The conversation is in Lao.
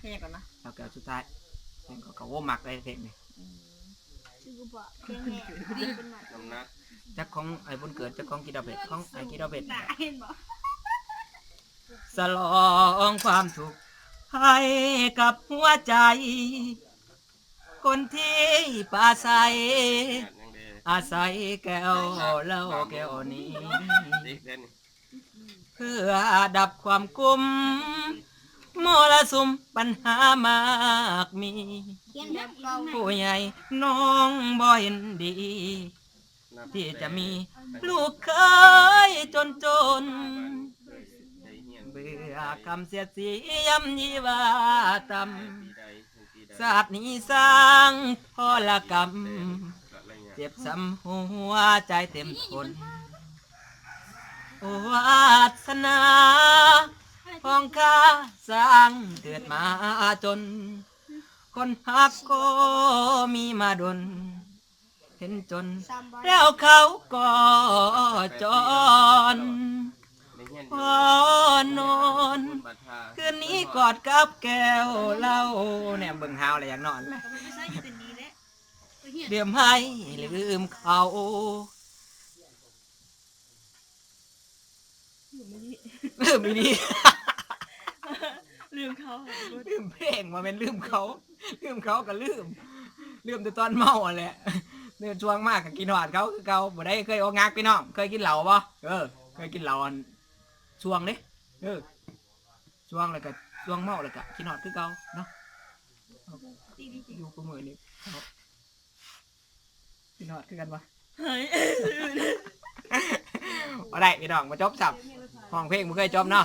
ເພງຫຍັງກ່ອນນະ? ແລ້ວກໍສຸດທ້າຍ ເພງກໍ ກໍ ໂອ້ ມັກເລີຍເພງນີ້. ອືມ ຄືບໍ່ແຂງແຮງ ດີເປັນມັດ ນ້ຳໜັກ. ຈັກຂອງອ້າຍບຸນເກີດ ຈັກຂອງກີດອກເພັດ ຂອງອ້າຍກີດອກເພັດ ເຫັນບໍ່? ສະຫຼອງຄວາມສຸກໃຫ້ກັບຫົວໃຈ ຄົນທີ່ປາໄສ ອາໄສແກ້ວເຫຼົ້າແກ້ວນີ້ ເພື່ອດັບຄວາມກຸມ ມໍລະສຸມບັນຫາມາກມີ. ຜູ້ໃຫຍ່ນ້ອງບໍ່ເຫັນດີ ທີ່ຈະມີລູກເຂີຍຈົນຈົນ ເບື່ອຄຳສຽດສີ ຢ້ຳຢີວ່າຕ່ຳ ຊາດນີ້ສ້າງທໍລະກຳ ເຈັບຊ້ຳຫົວໃຈເຕັມທົນ ໂອ ວາສະໜາຂອງຂ້າຊ່າງເກີດມາຈົນ ຄົນຮັກກໍມີມາດົນ ເຫັນຈົນແລ້ວເຂົາກໍຈອນ ພໍນອນ ຄືນນີ້ກອດກັບແກ້ວເຫຼົ້າ ແນມເບິ່ງຫາວແລ້ວຢາກນອນແຫຼະ ລືມໃຫ້ລືມເຂົາ ລືມອີ່ຫຼີ ລືມເຂົາ ລືມເພງ ບໍ່ແມ່ນລືມເຂົາ ລືມເຂົາກໍລືມ ລືມແຕ່ຕອນເມົາຫັ້ນແຫຼະ ເດີນຊ່ວງມາກໍຄິດຮອດເຂົາຄືເກົ່າ. ຜູ້ໃດເຄີຍອົກຫັກ ພີ່ນ້ອງ ເຄີຍກິນເຫຼົ້າບໍ່? ເອີ ເຄີຍກິນເຫຼົ້າອັນຊ່ວງເດ້ ເອີ ຊ່ວງແລ້ວກໍ ຊ່ວງເມົາແລ້ວກໍຄິດຮອດຄືເກົ່າເນາະ ຢູ່ຄູ່ມື້ນີ້ເນາະ. ກິນຮອດຄືກັນບໍ່? ບໍ່ໄດ້ພີ່ນ້ອງ ບໍ່ຈົບຊ້ຳ ຮ້ອງເພງບໍ່ເຄີຍຈົບເນາະ.